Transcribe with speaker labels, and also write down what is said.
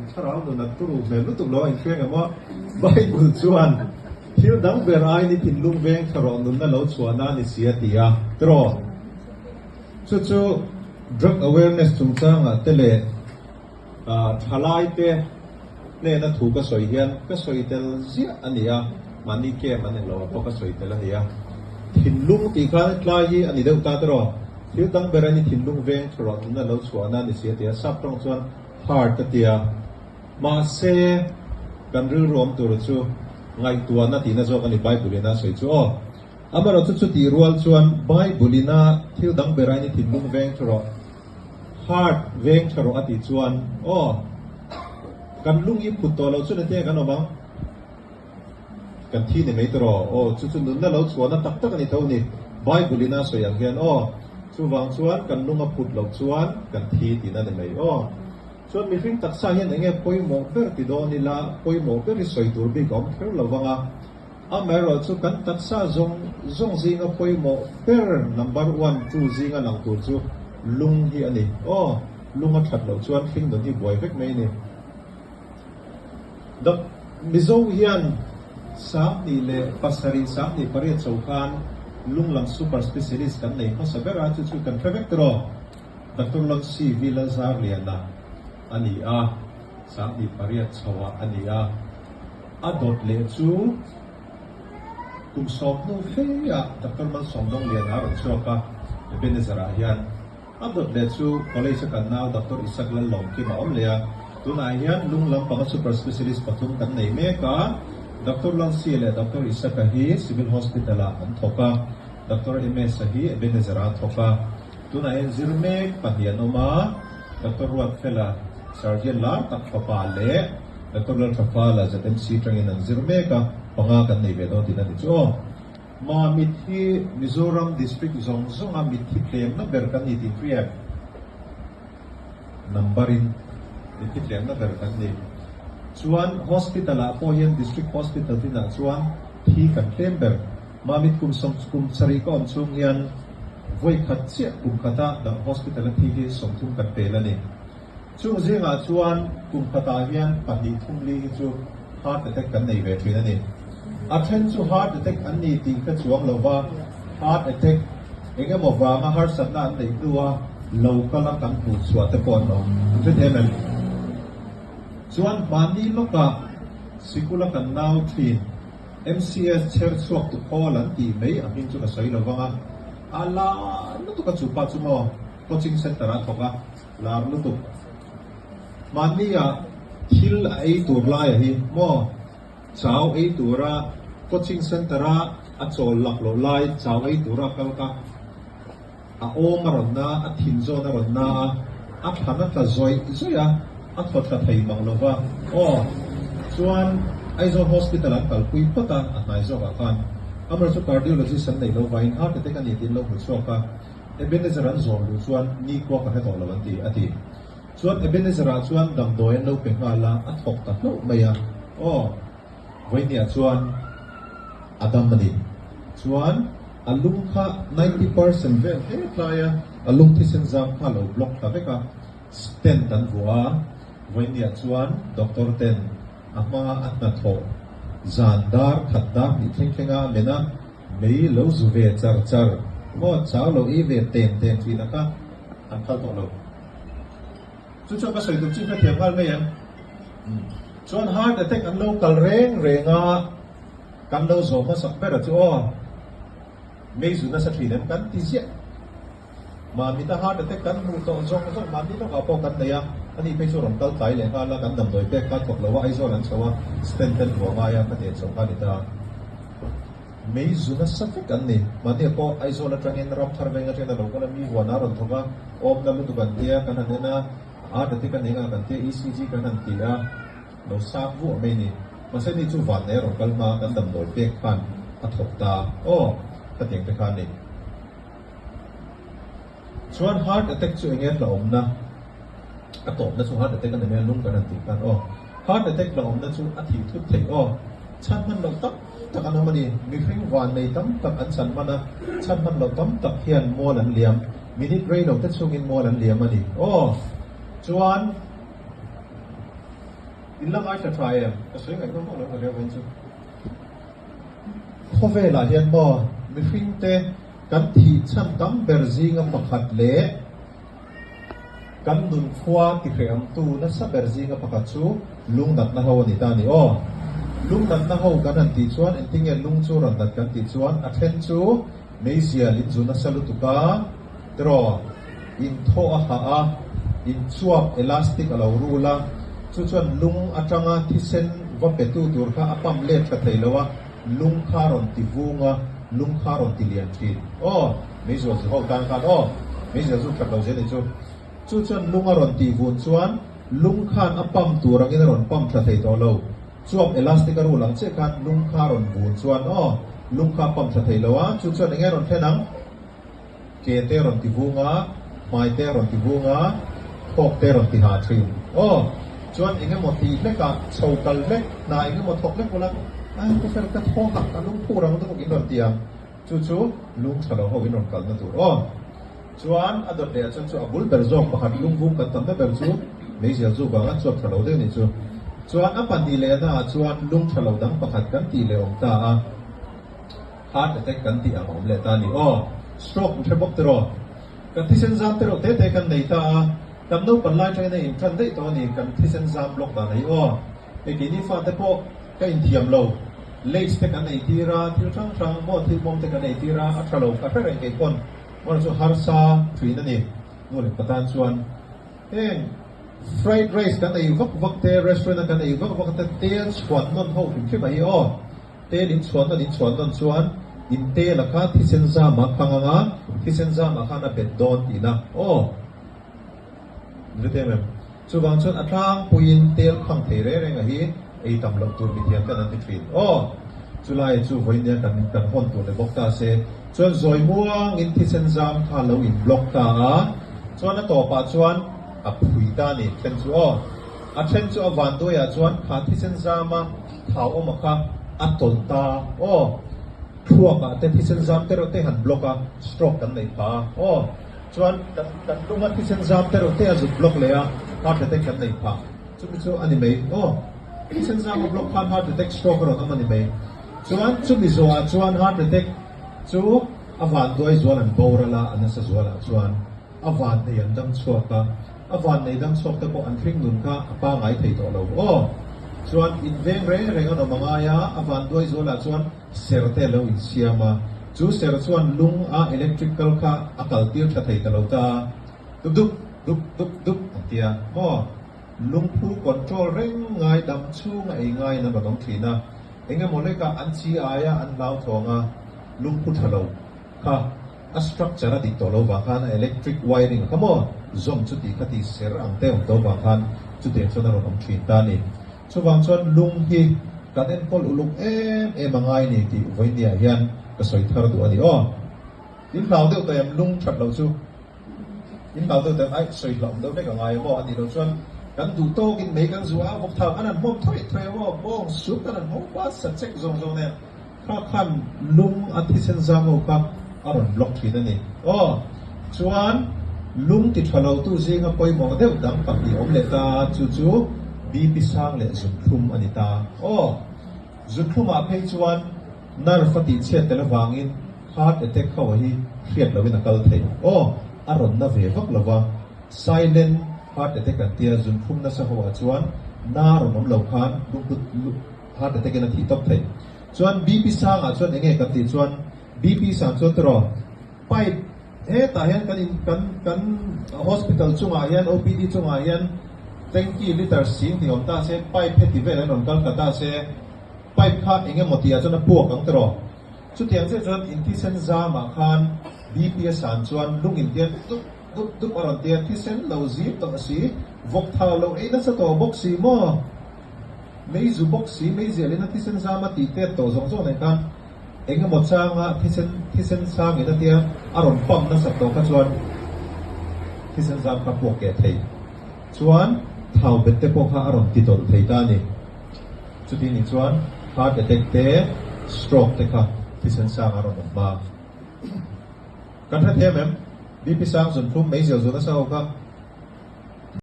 Speaker 1: Thlarau nun a turu hmel lutuk lo a inhria ngem aw. Bible chuan thil dang ber aiin i thinlung veng tha rawh nunna lo chhuahna a ni si a ti a, tiraw? Chu chu drug awareness chungchangah te leh thalai te hnena thu ka sawi hian ka sawi tel ziah a ni a, mahni camp an englo ah pawh ka sawi tel a ni a. Thinlung tih khan tlai hi a ni deuh ta tiraw? Thil dang ber aiin i thinlung veng tha rawh nunna lo chhuahna a ni si a ti a, sap tawng chuan Heart a tia. Mahse, kan rilru awm tur chu ngaihtuahna tihna zawk a ni Bible in a sawi chu aw. Amaherawh chu chutih rual chuan Bible in a thil dang ber ain i thinlung veng tha rawh, heart veng tha rawh a tih chuan aw, kan lung i phut tawh loh chuan engtin nge kan awm ang? Kan thi ni mai tawh aw, chu chu nunna lo chhuahna tak tak a ni tho ni. Bible in a sawi ang hian aw, chuvang chuan kan lung a phut loh chuan kan thi tihna ni mai aw. Chuan mihring taksa hian eng nge pawimawh ber ti dawn ila, pawimawh ber hi sawi tur bik a awm kher lo vang a. Amaherawh chu kan taksa zawng zawng zinga pawimawh ber number one two zinga lang tur chu lung hi a ni aw. Lung a that loh chuan hring nun hi buai vek mai a ni. Dok. Mizo hian 28, 38 chho khan lunglam super specialist kan nei hmasa ber a, chu chu kan hre vek tiraw? Doctor Lonsi V Lalzarliana a ni a, 28 chho ah a ni a, a dawt leh chu kum sawm hnu fe ah Doctor Malsawmdawngliana a rawn chhuak a, Ebenezer ah hian. A dawt leh chu College a kan nau Doctor Isaac Lallawmkim a awm leh a, tunah hian lung lampanga super specialist pathum kan nei mek a, Doctor Lonsie leh Doctor Isaac-a hi Civil Hospital-ah an thawk a, Doctor MS-a hi Ebenezer-ah a thawk a, tunah hian zir mek pahnih an awm a, Doctor Ruatfela, Surgeon lar tak fapa leh Doctor Lalthafala ZMC tangin an zir mek a, panga kan nei ve dawn tihna ni chu aw. Mamit hi Mizoram District zawng zawnga mitthi tlemna ber kan ni tih hriat number in mitthi tlemna ber kan ni. Chuan Hospital ah pawh hian District Hospital tinah chuan thi kan tlem ber. Mamit kum sawm kum sarih ka awm chhung hian vawi khat chiah kum khata dang Hospital a thi hi 30 kan pel a ni. Chung zingah chuan kum khatah hian pahnih thum li hi chu heart attack kan nei ve thin a ni. A then chu heart attack an ni tih ka chuang lo va, heart attack eng emaw vanga harsatna an neih hnua lo kala kan hmuh chhuah te pawh an awm. An hre thiam em? Chuan mahni lawkah sikula kan nau thin MCS chher chhuak tu khawl an tih mai a hming chu ka sawi lo vang a, a la lutuk a chu pa chu maw coaching center ah a thawk a. Lar lutuk. Mahni ah thil a ei tur lai a hi maw? Chau ei tura coaching center a a chawl lak loh lai chau ei tura a kal kha a awm a rawn na a, a thin zawn a rawn na a, a thlan a tla zawih zawih a, a thaw tla thei mang lo va. Aw chuan Aizawl Hospital an kalpui phawt a, a hnai zawkah khan. Amaherawhchu chu cardiologist an neih lo vangin heart attack a ni tiin lo hmu chhuak a. Ebenezer an zawm luh chuan nikhua ka hre tawh lo an ti, a ti. Chuan Ebenezer-ah chuan damdawi an lo pe nghal a, a thawk ta hlauh mai a. Aw, vawinia chuan a dam a ni. Chuan a lung kha 90% vel hle tlai a, a lung thisen zam kha a lo block thla vek a, stent an vuah a, vawinia chuan doctor ten a hmaa a hnathawh zan dar khat dar hnih thleng thleng a a men a, Mei lo zu ve char char maw chau lo ei ve tem tem thin a kha an phal tawh lo. Chu chuan ka sawi tur chin ka thiam nghal mai em? Chuan heart attack an lo kal reng reng a, kan lo zawh hmasak ber a chu aw, mei zu nasa thin em kan ti ziah. Mahni ta heart attack kan hmuh tawh zawng zawng mahni lawkah pawh kan nei a, ani phei chu rawn kal tlai leh nghal a, kan damdawi pek kha thawk lo a, Aizawl an chho a, stent ten vuah ngai a, ka ti chho kha a ni ta. Mei zu nasa vek an ni. Mahni pawh Aizawl atangin Ramthar veng atangin a lo kal a, mi huan a rawn thawk a, awmna lutuk an tia, kan han en a, heart attack a nei nghal kan tia, ECG kan han ti a, lo sang vuah mai a ni. Mahse ni chu vannei a rawn kal hma, kan damdawi pek khan a thawk ta aw, khatiang te kha a ni. Chuan heart attack chu enge hlauhawmna? A tawpna chu heart attack a ni mai a, lung kan han tih khan aw. Heart attack hlauhawmna chu a thih thut theih aw. Chhan hman loh tam tak an awm a ni. Mihring van nei tam tak an chan hman a, chhan hman loh tam tak hian mual an liam. Minute rei lo te chungin mual an liam a ni aw. Chuan. In la ngaithla tha em? Ka sawi ngaihnawm vak lo ka ria vawiin chu. Khawvelah hian maw mihringte kan thih chhan tam ber zinga pakhat leh kan nunkhua tihrehawmtu nasa ber zinga pakhat chu lungnatna ho a ni ta a ni aw. Lungnatna ho kan han tih chuan engtinge lung chu rawn nat kan tih chuan a then chu meizial in zu nasa lutuk a tiraw in thaw a hah a, in chuap elastic a lo rul a, chu chuan lung atanga thisen va petu tur kha a pump let tha thei lo a, lung kha rawn ti vung a, lung kha rawn ti lian thin. Aw, meizual zu ho tan khan aw, meizial zu that lo zel ni chu. Chu chuan lung a rawn tih vun chuan lung khan a pump tur angin a rawn pump tha thei tawh lo. Chuap elastic a rul ang chiah khan lung kha rawn vun chuan aw, lung kha a pump tha thei lo a, chu chuan enge rawn thlen ang? Ke te rawn ti vung a, hmai te rawn ti vung a, thawk te rawn ti ha thin. Aw, chuan eng emaw ti hlek ah, chho kal hlek, hna eng emaw thawk hlek ula, a ka fel ka thaw hak a lungphur ang lutuk in rawn ti ang. Chu chu lung tha lo ho in rawn kalna tur. Aw, chuan a dawt leh ah chuan chu a bul ber zawk pakhat lungvung kan tamna ber chu meizial zu vanga chuak tha lo deuh ni chu. Chuan a pahnih lehna ah chuan lung tha lo dang pakhat kan tih leh awm ta a. Heart attack kan tih ang a awm leh ta a ni. Aw, stroke in hre bawk tiraw? Kan thisen zam te reuh te te kan nei ta a, kan naupan lai atangin a intan daih tawh a ni, kan thisen zam block dan a hi aw. Hei keini fate pawh ka inthiam lo, lace te kan ei tir a, thil hrang hrang maw thil bawm te kan ei tir a, a tha lo ka hre reng kei pawn, mawra chu harsa thin a ni, nu leh pa tan chuan heng fried rice kan ei vak vak te, restaurant a kan ei vak vak te, tel chhuan nawn ho hrim hrim a hi aw. Tel in chhuan nawn in chhuan nawn chuan in tel a kha thisen zam a khang anga thisen zam ah khan a bet dawn tihna aw ni te em em. Chuvang chuan a tlangpuiin tel khang thei reng reng a hi ei tam loh tur mithiam ten an ti thin aw. Chulai chu vawinia kan kan hawn tur ni bawk ta se chuan zawi muangin thisen zam kha lo in block ta a chuan a tawpah chuan a phui ta a ni then chu aw. A then chu a vanduaiah chuan kha thisen zama Thau awma kha a tawlh ta aw. Thluakah te thisen zam te reuh te han block a, stroke kan neih pha a aw. Chuan kan kan lunga thisen zam te reuh te a zut block leh a, heart attack kan neih phah. Chumi chu a ni mai aw. Thisen zam a block khan heart attack, stroke a rawn awm a ni mai. Chuan chumi zawhah chuan heart attack chu a vanduai zual an boral a, a nasa zualah chuan. A vannei an dam chhuak a, a vannei dam chhuak te pawh an hring nun kha a pangai thei tawh lo aw. Chuan inveng reng reng an awm a ngai a, a vanduai zualah chuan ser te a lo insiam a, chu ser chuan lung a electric kal kha a kal tir tha thei ta lo ta a, dup dup dup dup dup an ti a maw. Lungphu control reng ngai dam chhung a ei ngaiin an rawn awm thin a, engemaw lekah an chi aia an hlauthawng a, lungphu tha lo kha. A structure a dik tawh lo vang khan a electric wiring kha maw zawm chuti kha ti ser ang te awm tawh vang khan chutiang chuan a rawn awm thin ta a ni. Chuvang chuan lung hi kan enkawl uluk em em a ngai ni tih vawinia hian ka sawi thar duh a ni aw. In hlau deuh tawh em lung that loh chu? In hlau deuh tawh em? Aih sawi hlauh awm deuh vek a ngai a maw? A nih loh chuan kan duh tawkin mei kan zuah a, vawk thau kan han hmawm thawi thawi a maw? Bawng sup kan han hmawm fat sa chek zawng zawng nen. Kha khan lung a thisen zang ho kha a rawn block thin a ni. Aw, chuan lung ti tha lo tu zinga pawimawh deuh dang pahnih awm leh ta, chu chu BP sang leh zunthlum a ni ta. Aw, zunthlumah phei chuan nerve a tihchhiat tel avangin heart attack ho hi hriat loin a kal thei. Aw, a rawn na ve vak lo va, silent heart attack an tia zunthlum nasa ho ah chuan na rawn awm lo khan lungput Heart attack in a thih tawp thei. Chuan BP sang ah chuan enge kan tih chuan BP sang chuan tiraw pipe hetah hian kan in kan kan hospital chungah hian OPD chungah hian tanky liter sing tih awm ta se pipe heti vel an rawn kal ta ta se pipe kha eng emaw tih ah chuan a puak ang tiraw. Chutiang chiah chuan in thisen zam ah khan BP a san chuan lung in tian dup dup dup a rawn tia thisen lo zim tawh si vawk thau lo ei nasa tawh bawk si maw. Mei zu bawk si, mei zialin a thisen zam a tih tet tawh zawng zawng nen khan eng emaw changa thisen thisen sangin a tia a rawn pump nasat tawh kha chuan thisen zam kha puak keh thei. Chuan thau bet te pawh kha a rawn ti tawlh thei ta a ni. Chuti nih chuan heart attack te, stroke te kha thisen sang a rawn awm hma. Kan hrethiam em? BP sang zun thlum meizial zun nasa ho kha.